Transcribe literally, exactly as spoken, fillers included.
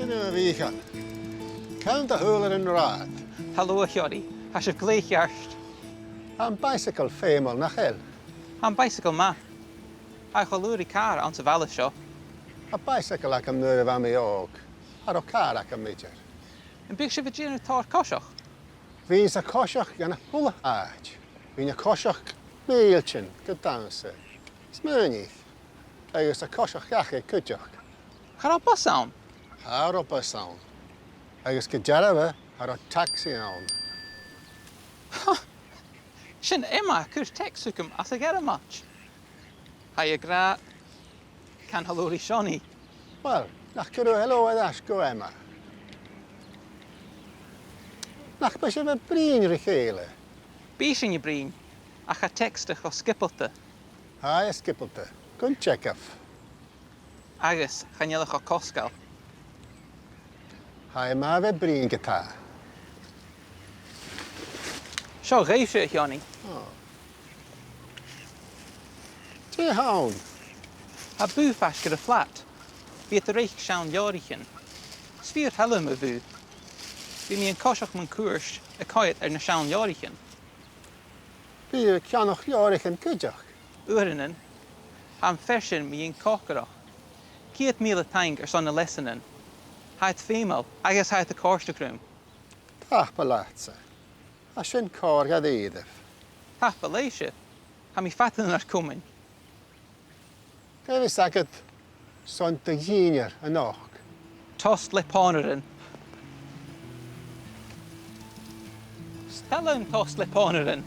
Nì, a Mhìcheil. Can do shùilear an rathad. Halò, a Sheonaidh. Tha sibh glè cheart. Am bicycle feumail, nach eil? Am bicycle math. Tha e cho luath ri càr anns a' bhaile seo. Tha bicycle agam nuair a bha mi òg. Cha robh càr agam idir. Am biodh sibh a' dèanamh tòrr coiseachd? Bhithinn-sa a' coiseachd dhan a h-uile h-àite. Bhithinn a' coiseachd mìltean gu dannsa. Smaoinich. Agus a' coiseachd dhachaigh cuideachd. Cha robh bus ann? Cha robh bus ann. Agus gu dearbha, cha robh tagsaidh ann. Sin Emma a' cur teacs thugam às a' Ghearmailt. Tha i ag ràdh, can halò ri Seonaidh. Uill, nach cuir thu halò air ais gu Emma? Nach bi sibh a' bruidhinn ri chèile? Bidh sinn a' bruidhinn, ach tha teacs cho sgiobalta. Tha e sgiobalta. Gun teagamh. Agus chan eil e cho cosgail. Tha e math a bhith a' bruidhinn ge-tà. Seo dhuibhse, a Sheonaidh. Ò. Dè th' ann? Tha bùth faisg air a' flat. Bidh iad a' reic seann leabhraichean. 'S fìor thoil leam a' bhùth. Bidh mi a' coiseachd mun cuairt a' coimhead air na seann leabhraichean. Bidh thu a' ceannach leabhraichean cuideachd? Uaireannan. Tha am fear sin mu dheidhinn còcaireachd. Ceud mìle taing airson na leasanan. Tha iad feumail agus tha iad a' còrdadh rium. Tapadh leatsa. Tha sin còir dha-rìribh. Tapadh leibhse. Tha mi fada nur comain. Dè bhios agad son do dhìnnear a-nochd? Tost le pònairean. 'S toil leam tost le pònairean.